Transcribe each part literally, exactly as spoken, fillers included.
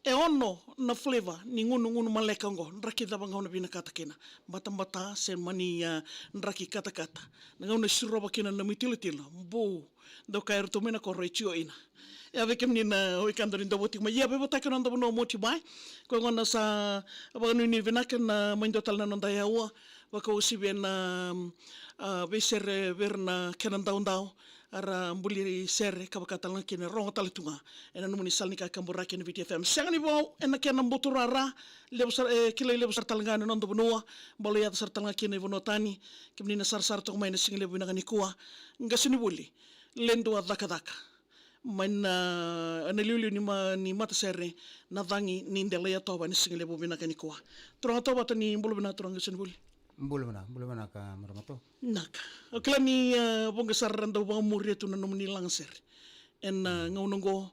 E ono na flavor ni gunugunu maleka oqo, draki cava gauna vinakata kina. Batabata se mani, ah, draki katakata. Na gauna sirova kina na nomu itilotilo. Bou, dau kaya ratou mai na koro e tio ina. Ia vei kemuni na wekada ni dau votiki mai. Ia veivataki na noda vanua Moti Bai. Koya gona sa vakanuinui vinaka na mai dua tale na noda yaua. Vakauasivi ena, ah, veisere vei ira na kena daudau. Era buli sere ka vaka tale ga kina rogo tale tu ga ena nomuni sala ni kakaburaki ena Viti F M. Sega ni vou ena kena buturara, levu sara, e, kilai levu sara tale ga ena noda vanua, bau yaco sara tale ga kina i vanua tani, kemuni na sarasara toka mai ena siga levu vinaka nikua, qasenivuli, le dua cakacaka. Mai na, ena liuliu ni ma-, ni matasere, na cagi ni dela i yatova ena siga levu vinaka nikua. Turaga Tovata ni bula vinaka turaga qasenivuli. Bula vinaka, bula vinaka marama to. Naka. O kila ni, ah, vuqa sara ra dau vakamuria tu na nomuni lagasere. Ena, ah, gauna oqo,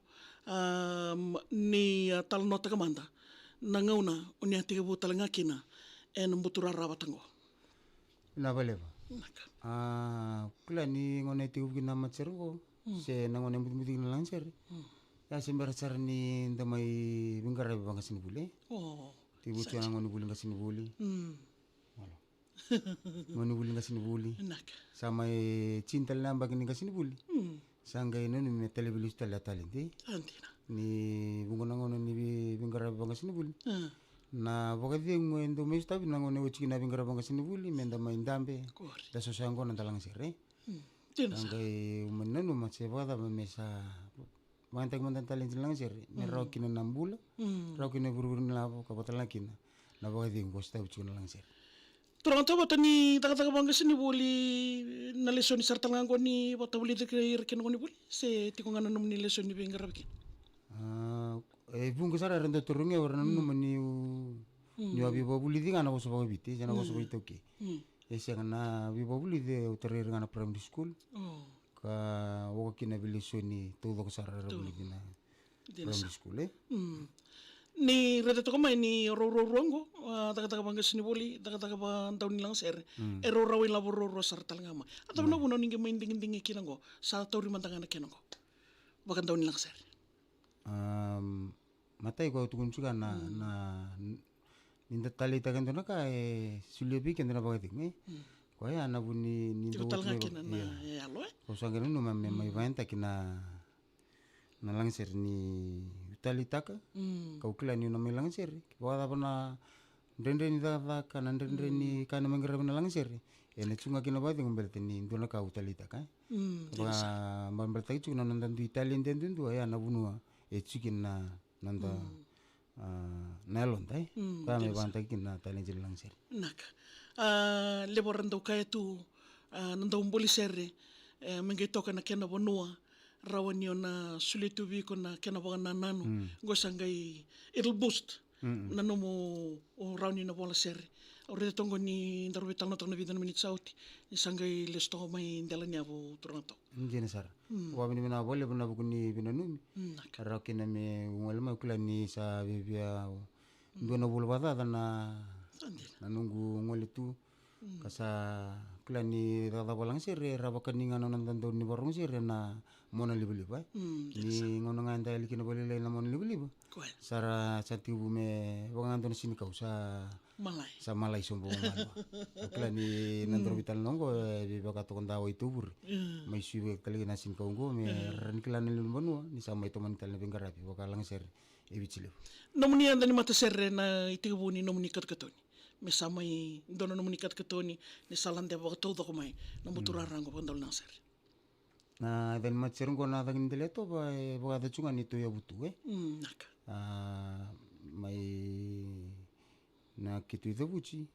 ah, ni, ah, talanoataka mada na gauna o ni a tekivu tale ga kina ena buturara vata oqo. Na valeva. Naka. Ah, kila ni gauna e tekivu kina na matasere oqo, se na gauna e bucibuci kina na lagasere. Ia se bera sara ni da mai veiqaravi vaqasenivuli. O, tekivu tu na gauna ni vuli qasenivuli. Malo. Gauna ni vuli qasenivuli. Naka. Sa mai tini tale na yabaki ni qasenivuli. Sa qai nanumi me talevi lesu tale a taledi. A dina. Ni vuqa na gauna ni vei-, veiqaravi vaqasenivuli. Na vakacegu e dau mai sotavi na gauna e oti kina veiqaravi vaqasenivuli, me da mai dabe. Kori. Da sosa yaqona da lagasere. Dina sa sara. Qai uma ni nanuma se vakacava me sa vakayagataki mada na taledi ni lagasere me rawa kina na bula, rawa kina na vurevure ni lavo ka vaka tale ga kina na vakacegu ko sotavi tiko na lagasere. Turaga Tovata, ni cakacaka vaqasenivuli, na lesoni sara tale ga oqo ni vakatavulici ira kina oqo ni vuli, se tiko ga na nomuni lesoni ni veiqaravi kina? Ah, e vuqa sara era dau tarogi au, era nanuma niu, niu a veivakavulici ga na vosa vakaviti se na vosa vakaitaukei. E sega, na veivakavulici au tarai ira ga na primary school. Ka oka kina veilesoni taucoko sara era vulici na primary school, e? Ni raica toka mai ni rau ruarua oqo, ah, cakacaka vaqasenivuli, cakacaka vakadaunilagasere. E rau rawa ilavo ruarua sara tale ga mai. A cava na vuna ni qai mai digidigi kina oqo, sa tauri mada ga na kena oqo vakadaunilagasere? Am, matai ko au tukuna tiko na, na, ni da taleitaka e dua na ka e solia vei keda na vakacegu, e? Koya na vu ni, ni tiko tale ga kina na yalo, e? Ko sa qai nanuma me mai vakayagataki na, na lagasere niu taleitaka. Kau kila niu na mai lagasere, vakacava na dredre ni cakacaka, na dredre ni ka ni mai qaravi na lagasere, ena tu ga kina vakacegu baleta ni dua na ka au taleitaka, e? Vaka, baleta tiko na noda dui taledi duadua, ya na vanua e tiko kina na noda, ah, na yaloda, e? Ka me vakayagataki kina na taledi ni lagasere. Naka. Ah, levu era dau kaya tu, ah, na dau buli sere, e, me qai toka na kena vanua, rawa ni o na solia tu vei iko na kena vakanananu. Qo sa qai, it'll boost na nomu, o rawa ni na vola sere. Au raica toqo ni daru veitalanoataka na vica na miniti sa oti, ni sa qai lesu toka mai dela ni yavu, turaga to. Dina sara. Vakavinavinaka vakalevu na vuku ni veinanumi. Naka. Rawa kina meu gole mai, au kila ni sa viavia dua na vula vakacaca na, na noqu gole tu. Ka sa kila ni cakacaka vakalagasere, e rawa vakani ga na noda dau ni vakarogo sere na monalivaliva, e? Ni gauna ga eda yali kina vakalailai na monalivaliva, sa ra, sa tekivu me vaka ga dua na senikau sa malai, sa malai sobu ga. Au kila ni na daru veitalanoa oqo e veivakatoka da wai tovure. Mai sui vei tale kina na senikau oqo me ra ni kila na lewe ni vanua ni sa mai tomani tale na veiqaravi vakalagasere e Viti Levu. Nomuni yaca ni matasere, na itekivu ni nomuni katakatoni, me sa mai dua na nomuni katakatoni ni sa lade vakataucoko mai na buturara oqo vakadaunilagasere. Na yaca ni matasere oqo na Cagi ni Delaitova, e vakayaca tu ga ni tou yavu tu, e? Naka. A, mai na keitou icavuti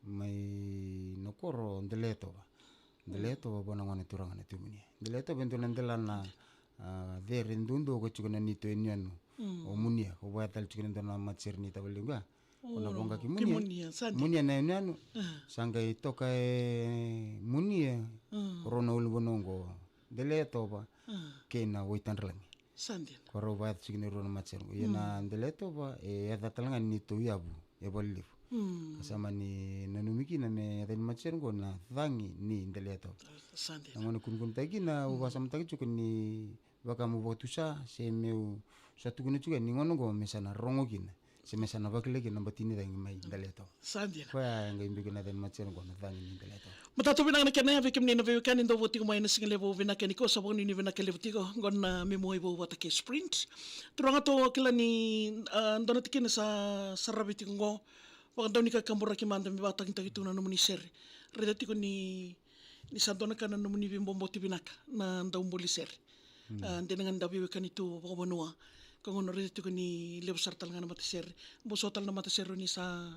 mai na koro Delaitova. Delaitova vua na gone turaga na Tui Munia. Delaitova e dua na delana, a, cere duadua ka tiko na neitou yanuyanu o Munia, ko vaya tale tiko na dua na matasere ni tavalequ ya. Ko na voqa ki Munia. Munia na yanuyanu. Sa qai toka e Munia ko rau na ulunivanua oqo, Delaitova kei na Waitadralagi. Sa dina. Ko rau vakayaca tiko ni rua na matasere oqo. Ia na Delaitova e yaca tale ga ni neitou yavu e Valelevu. Ka sa mani nanumi kina me yaca ni matasere oqo na Cagi ni Delaitova. Sa dina. Na gauna kunekunetaki kina, au vakasamataka tiko ni vaka meu vakatusa se meu sa tukuna tiko ni gauna oqo me sa na rogo kina se me sa na vakila kina na bati ni cagi mai Delaitawa. Sa dina. Koya e qai biu kina na cagi ni matasere oqo na cagi ni Delaitawa. Matata vinaka na kena ya vei kemuni na veiwekani dou votiko mai na siga levu vinaka ni ko sa vakanuinui vinaka levu tiko oqo na Memoa i Vou vata kei Sprint. Turaga, tou kila ni a, dua na tikina sa saravi tiko oqo. Vakadau ni kakaburaki mada me vakatagitaki tu na nomuni sere. Raica tiko ni ni sa dua na ka na nomuni veiboboti vinaka na daubuli sere. A, dina ga ni da veiwekani tu vakavanua. Ka gauna raica tiko ni levu sara tale ga na matasere. Bau so tale na matasere ni sa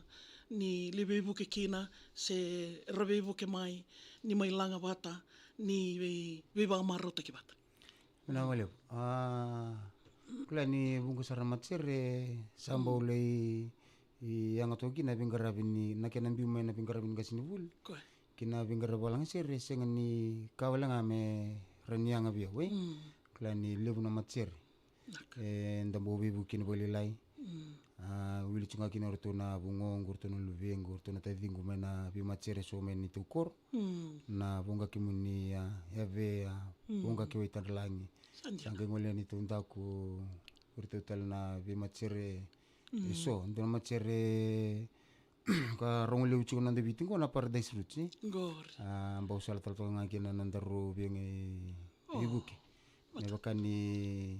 ni lai veivuke kina se ra veivuke mai ni mai laga vata ni vei, veivakamarautaki vata. Vinaka vakalevu. A, kila ni vuqa sara na matasere sa bau lai yaga toka kina na veiqaravi ni na kena biu mai na veiqaravi ni qasenivuli. Koya. Kei na veiqaravi vakalagasere e sega ni ka wale ga me rawa ni yaga vei au e. Kila ni levu na matasere e da bau veivuke kina vakalailai. A, wili tu ga kina o ratou na vugoqu, o ratou na luvequ, o ratou na taciqu mai na veimatasere eso mai na neitou koro. Na vuqa kemuni a, Yave a, vuqa kei Waitadralagi. Sa qai gole neitou daku o ratou tale na veimatasere eso, dua na matasere ka rogo levu tiko na noda Viti oqo na Paradise Roots e. A, bau sala tale toka ga kina na nodaru veiga i vuke. Me vaka ni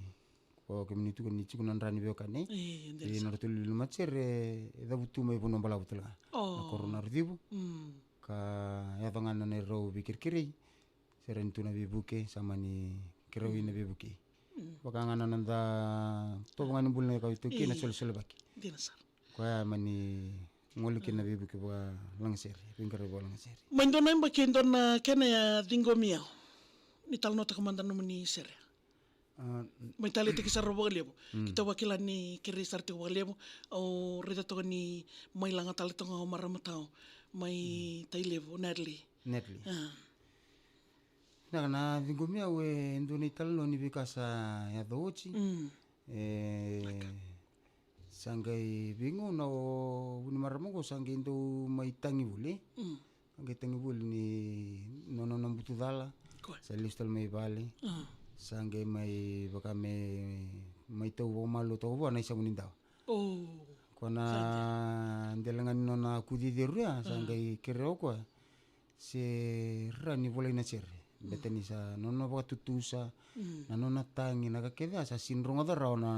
ko kemuni tiko ni tiko na dra ni veiwekani e na ratou lili matasere e cavutu mai Vanua Balavu tale ga na koro na Rucivo. Ka yaco ga na neirau veikerekerei se ra ni tu na veivuke sa mani kerei na veivuke. Vaka ga na noda tovo ga ni bula na ka tou kei na solesolevaki. Dina sara. Koya mani gole kina na veivuke vakalagasere, veiqaravi vakalagasere. Mai dua na yabaki e dua na kena ya ciqomi au. Ni talanoataka mada nomuni sere. A, mai taleitaki sara vakalevu. Keitou vakila ni kerei sara tiko vakalevu. Au raica toka ni mai laga tale toka o marama tau mai Tailevu, Natalie. Natalie. A. Na ka na ciqomi au e dua na italanoa ni veika sa yaco oti. E sa qai veigauna o vunimarama oqo sa qai dau mai tagi voli. Sa qai tagi voli ni nona na butucala. Sa lesu tale mai vale. Sa qai mai vaka me mai tau vakamalua toka vua na isavu ni dawa. Ko na dela ga ni nona kucici e rua sa qai kere o koya se ra ni volai na sere. Beta ni sa nona vakatutusa na nona tagi na ka kece a sa sini rogoca rawa na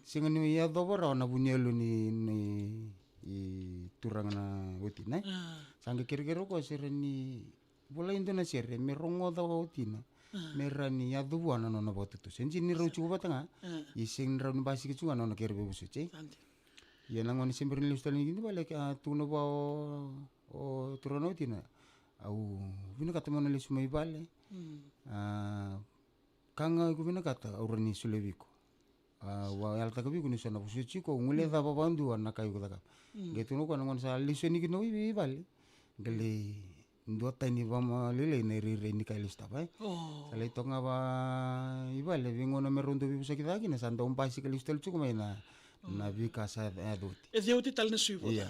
sega ni yacova rawa na vuniyalo ni, ni turaga na watina e. Sa qai kerekere o koya se ra ni volai dua na sere me rogoca o watina me ra ni yaco vua na nona vakatutusa. E jini rau tiko vata ga ia sega ni rau ni basika tiko ga na nona kere veivosoti e. Ia na gone sebera ni lesu tale ni kina vale a tukuna vua o turaga na watina, au vinakata mo na lesu mai vale. A, ka ga iko vinakata au ra ni solia vei iko. A, au a yalataka vei iko ni so na vosoti iko, au guilecava vakadua na ka iko cakava. Qai tukuna o koya na gone sa lesu yani kina i vale qai lai dua tani vakamalailai na irairai ni ka e lesu tava e. Sa lai toka ga va i vale veigauna me rau dau veivosaki cake kina sa dau basika lesu tale tiko mai na, na veika sa yaco oti. E ceuti tale na sui vota. Ia.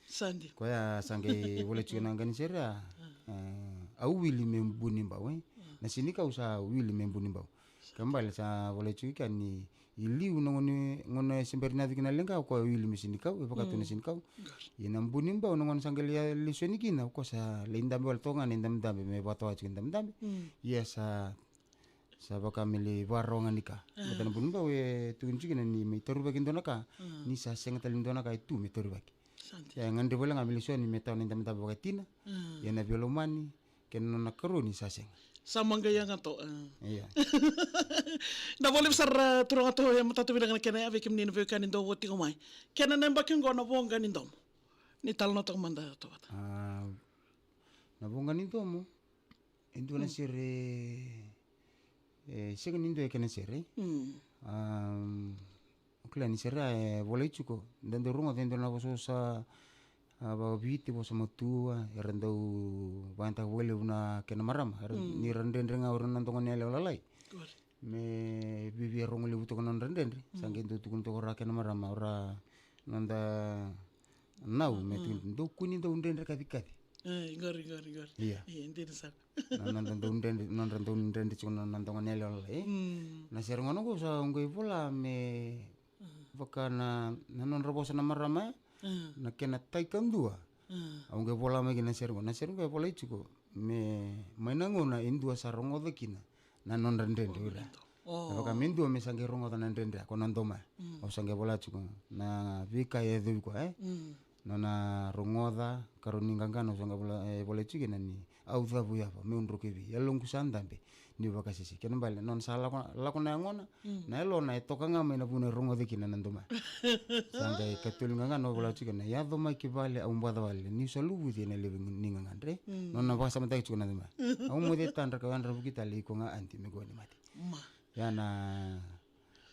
Sa dina. Koya sa qai volai tiko na qa ni sere a, au wili me bu ni bau e. Na senikau sa wili me bu ni bau. Kena ibalebale sa volai tiko i kea ni i liu na gone, gone sebera ni yaco kina na leqa o koya wili me senikau, e vakatu na senikau. Ia na bu ni bau na gone sa qai lai lesu yani kina o koya sa lai dabe wale toka ga na idabedabe me vakatawa tiko na idabedabe. Ia sa, sa vaka me lai vakarawa ga ni ka. Beta na bu ni bau e tukuni tiko kina ni mai taurivaki e dua na ka ni sa sega tale ni dua na ka e tu me taurivaki. Sa dina. Ia e gadrevi wale ga me lesu yani me tawa na idabedabe vakatina. Ia na veilomani kei na nona karua ni sa sega. Sa maqai yaga to. Ia. Na vole sara turaga to e matata vinaka na kena ya vei kemuni na veiwekani dou vo tiko mai. Kena na yabaki oqo na voqa ni domo. Ni talanoataka mada to vata. A, na voqa ni domo e dua na sere e sega ni dua e kena sere. Au kila ni sere e volai tiko, da dau rogoca e dua na vosavosa a vakaviti, vosa matua era dau vakayagataka vakalevu na kena marama era, ni ra dredre ga o ira na noda gone yalewa lalai. Me vivia rogo levu toka na nodra dredre. Sa qai dau tukuna toka o ra kena marama, o ra noda nau me tukuna dau kua ni dau dredre kacikaci. E, qori, qori, qori. Ia. E, dina sara. Na, na, na dau dredre, nodra dau dredre tiko na, na doga ni yalewa lalai. Mm. Na sere gona qo sa qai vola me vaka na, na nodra vosa na marama, e? Mm. Na kena tai kadua. Mm. Au qai vola mai kina na sere qo. Na sere qo e volai tiko me mai na gauna e dua sa rogoca kina na nodra dredre o ira. Oh. Na vaka me dua me sa qai rogoca na dredre ko na doma. Mm. Au sa qai vola tiko na veika e yacovi koya, e? Mm. Nona rogoca, karua ni qaqana, au sa qai vola, e, volai tiko kina ni au cavu yava, meu drokevi, yaloqu sa dabe, niu vakasese. Kena bale, nona sa lako, lako na yagona, mm, na yalona e toka ga mai na vuna e rogoca kina na doma. Sa qai katolu ni qaqana, au vola tiko kina, yaco mai ki vale, au baca wale, niu sa luvuci ena levu ni gagadre. Mm. Nona vakasamataki tiko na doma. Au moce tadra ka yadra vuki tale iko ga adi, me qo ni mate. Ma. Ia na,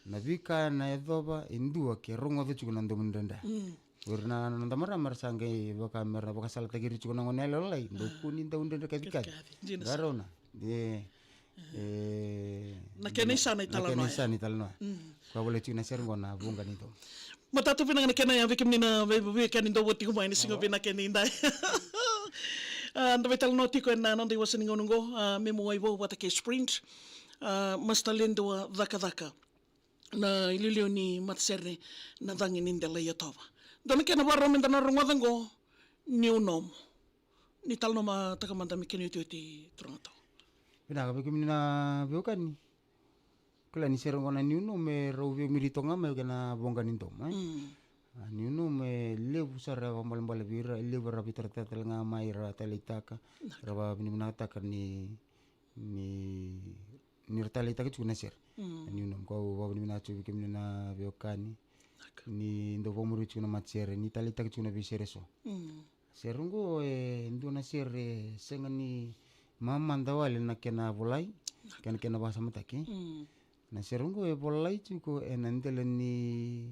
na veika na yacova e dua ke rogoca tiko na domo ni dredre. Mm. O ira na, na noda marama era sa qai vaka mera vakasalataki ira tiko na gone yalewa lalai. Dou kua ni dau dredre kacikaci. Kacikaci. Dina sara. Qarauna. E, e, na kena isau na italanoa. Na kena isau na italanoa. Mm. Koya volai tiko na sere qo na Vuqa ni Domo. Matata vinaka na kena ya vei kemuni na vei, vei kemuni dou vou tiko mai ni siga vinaka ni dai. A, da veitalanoa tiko ena noda iwase ni gauna qo, a, Memu Waivou vata kei Sprint. A, Master Lin dua cakacaka. Na iliuliu ni matasere na cagi ni dela i yatova. Dua na kena vakarau meda na rogoca qo, Niu Nomu. Ni talanoataka mada me kena iotioti turaga tau. Vinaka vei kemuni na veiwekani. Kila ni sere qo na Niu Nomu e rau veiumiri toka ga mai kei na Vuqa ni Domo, e? Mm. A, Niu Nomu e levu sara e vakaibalebale vei ira, e levu era veitaratara tale ga mai, era taleitaka, era vakavinavinakataka ni, ni ni ra taleitaka tiko na sere. Mm. Niu Nomu, kau vakavinavinaka tiko vei kemuni na veiwekani. Naka. Ni dau vakamuri tiko na matasere, ni taleitaka tiko na veisere eso. Mm. Sere qo e dua na sere e sega ni mamada wale na kena volai, naka, kena, kena vakasamataki. Mm. Na sere qo e volai tiko ena dela ni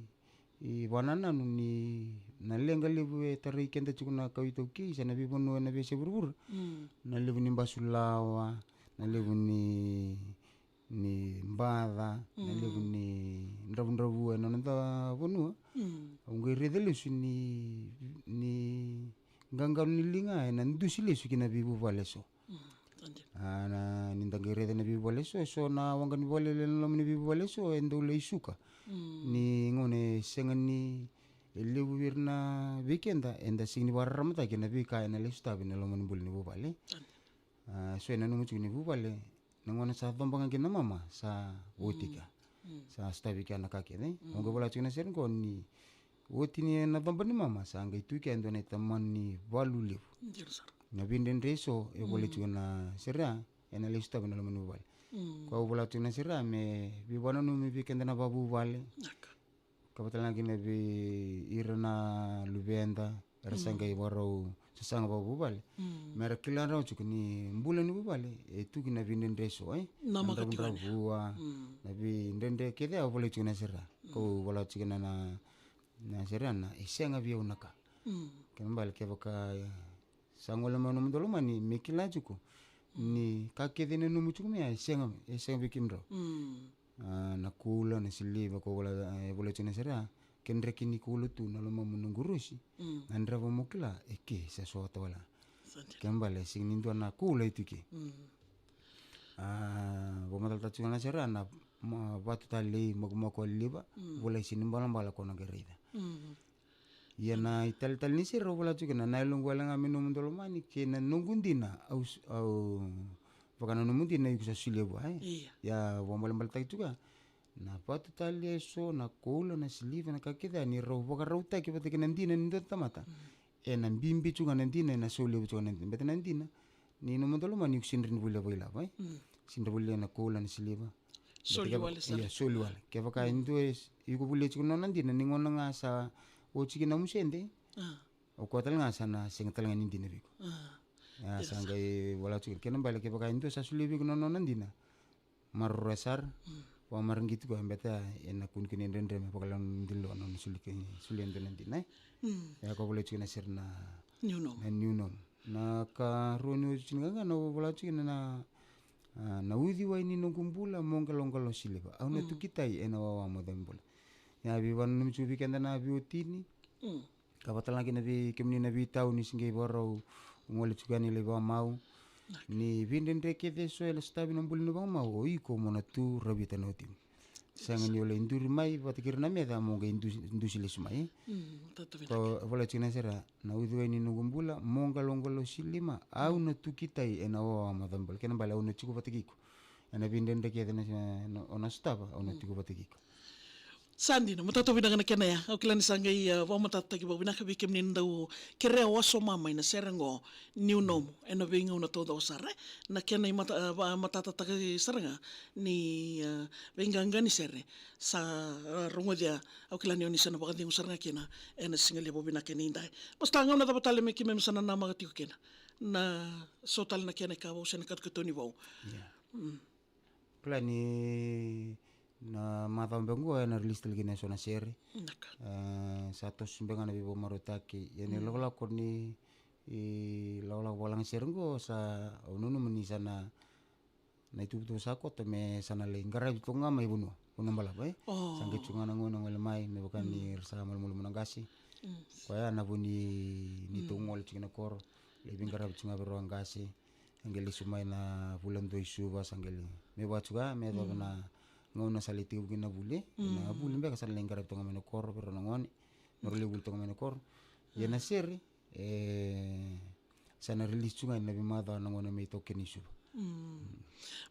i vakanananu ni na leqa levu e tarai keda tiko na kawa iTaukei se na veivanua ena veiyasai vuravura. Mm. Na levu ni basu lawa, na levu ni, ni baca, na, mm, levu ni dravudravua ena noda vanua. Mm. Au qai raica lesu ni, ni qaqalo ni liga ena dusi lesu ki na veivuvale eso. Mm, sa dina. A, na, ni da qai raica na veivuvale eso, eso na waqa ni vale ena loma ni veivuvale eso e dau lai suka. Mm. Ni gauna e sega ni, e levu vei ira na vei keda eda sega ni vakararamataki ena veika ena lai sotava ena loma ni bula ni vuvale. Sa dina. A, so e nanuma tiko ni vuvale, na gauna sa coba ga kina na mama sa oti kea. Mm. Sa sotavi kea na ka kece. Mm. Au qai vola tiko na sere qo ni oti ni na coba ni mama sa qai tu kea e dua na itamani valu levu. Dina sara. Na veidredre eso e volai tiko na sere ya ena lai sotava ena loma ni vuvale. Mm. Koya au vola tiko na sere ya me veivakananumi vei keda na vakavuvale. Naka. Ka vaka tale ga kina vei ira na luveda era sa qai vakarau sasaga vakavuvale. Mm. Mera kila rawa tiko ni bula ni vuvale e tu kina veidredre eso, e? Na dravudravua, na veidredre kece au volai tiko na sere ya. Kau vola tiko na, na, na sere ya na e sega vei au na ka. Mm. Kena bale kevaka, e, sa gole mai na nomudou lomani me kila tiko ni ka kece e nanumi tiko mai ya e sega, e sega vei kemudrau. Mm. A, na koula, na siliva, ko vola, e, vola tiko na sere ya, ke draki ni koula tu na lomamu na qorosi. Mm. Na dreva mo kila e ke sa sota wale. Sa dina. Kena bale sega ni dua na koula e tu ke. Mm. A, vakamacalataka tiko na sere ya na, ma, vatu talei, makumaku a liva, mm, volai sega ni balabala ko na qai raica. Mm. Ia na italetale ni sere au vola tiko kina, na yaloqu wale ga me nomudou lomani kei na noqu dina, au s-, au vaka na nomu dina iko sa solia vua, e? Ia. Ia au vakabalebaletaki tiko ya na vatu talei eso, na koula, na siliva, na ka kece ya ni rau vakarautaki vata kei na dina ni dua na tamata. Mm. Ena bibi tiko ga na dina, ena sau levu tiko ga na dina. Baleta na dina ni nomudou lomani iko sega ni volia vakailavo, e? Mm. Sega ni volia na koula, na siliva. Soli wale sara. Ia, soli wale. Kevaka e dua e, iko volia tiko na nona dina ni gauna ga sa oti kina na musede. A. O koya tale ga sa na sega tale ga ni dina vei iko. A. Ia, sa qai vola tiko. Kena bale kevaka e dua sa solia vei iko na nona dina, maroroya sara. Mm. Vakamareqeti koya, baleta ena kunekune dredre me vakalewa na dina, na nona soli, solia e dua na dina, e? Mm. Ia, koya volai tiko na sere na Niu Nomu. Na Niu Nomu. Na karua ni iotioti ni qaqana au vola tiko kina na, a, na uciwai ni noqu bula mo qaloqalo siliva. Au na, mm, tukitai ena wawa mo cabe bula. Ia veivakananumi tiko vei keda na veiwatini. Mm. Ka vaka tale ga kina vei kemuni na veitau ni se qai vakarau gole tiko yani lai vakamau. Ni veidredre kece eso e lai sotavi na bula ni vakamau, o iko mo na tu ravita na watimu. Sega ni o lai duri mai vata kei ira na meca mo qai dusi, dusi lesu mai. Ka volai tiko na sere, na uciwai ni noqu bula, mo qaloqalosi lima, au na tu kitai ena wawa macawa bula. Kena bale au na tiko vata kei iko ena veidredre kece na, na, o na sotava, au na tiko vata kei iko. Sa dina, matata vinaka na kena ya. Au kila ni sa qai, a, vakamatatataki vakavinaka vei kemuni na dau kerea wasoma mai na sere qo, Niu Nomu, ena veigauna taucoko sara, e. Na kena i mata-, a, va-, matatataki sara ga ni, a, veiqaqa ni sere. Sa, a, rogocia, au kila ni o ni sa na vakacegu sara ga kina ena siga levu vinaka ni dai. Pasta, gauna cava tale me keimami sa na namaka tiko kina na so tale na kena i ka vou se na katokatoni vou. Kila ni na macawa beka qo ena release tale kina eso na sere. E, sa toso beka ga na veivakamarautaki. Ia ni lakolako ni, i lakolako vakalagasere qo sa, au nanuma ni sa na, na ituvatuva sa koto me sa na lai qaravi toka ga mai vanua, vanua balavu, e. Sa qai tu ga na gauna gole mai, me vaka ni ra sa malumalumu na qase. Koya na vu ni, ni tou gole tiko na koro, lai veiqaravi tiko ga vei rau a qase. Sa qai lesu mai na vula dua i Suva, sa qai lai. Me vaka tiko ga, me yacova na gauna sa lai tekivu kina na vuli. Na vuli beka sa lai qaravi toka mai na koro, vei rau na gone. Me rau lai vuli toka mai na koro. Ia na sere, e, sa na release tu ga ena veimacawa na gauna me itoka kina i Suva.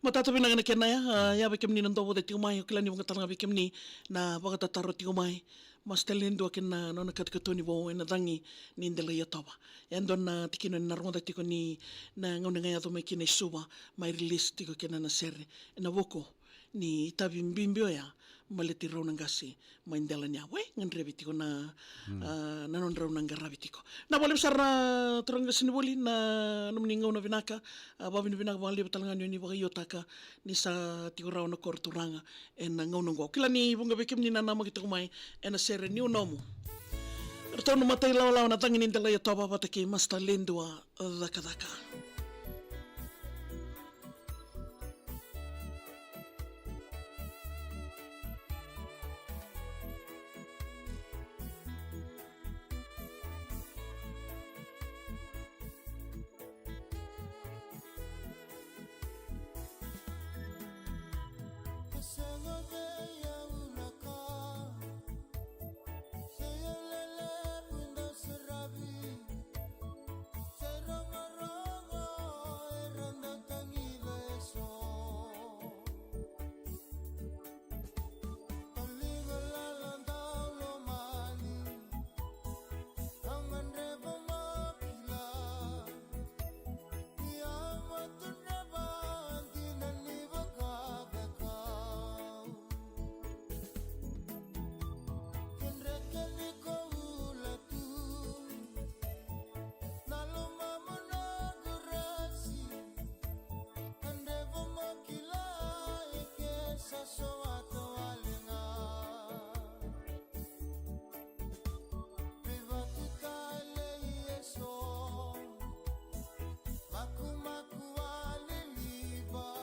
Matata vinaka na kena ya, a, ia vei kemuni na dau vata tiko mai, au kila ni vuqa tale ga vei kemuni na vakatataro tiko mai. Master Ledua kei na nona katokatoni vou ena cagi ni Delaiyatova. E dua na tikina ni na rogoca tiko ni na gauna ga yaco mai kina i Suva, mai release tiko kina na sere. Ena vuku ni itavi bibi oya, baleti rau na qase mai Dela ni Yavu, e, gadrevi tiko na, a, na nodrau na qaravi tiko. Na valevu sara na turaga qase ni vuli, na nomuni gauna vinaka, a, vakavinavinaka vakalevu tale ga ni o ni vakaiotaka ni sa tiko rawa na koro turaga ena gauna oqo. Kila ni vuqa vei kemuni na namaki toka mai ena sere Niu Nomu. Ratou na mata ilawalawa na cagi ni Delaiyatova vata kei Master Ledua Cakacaka.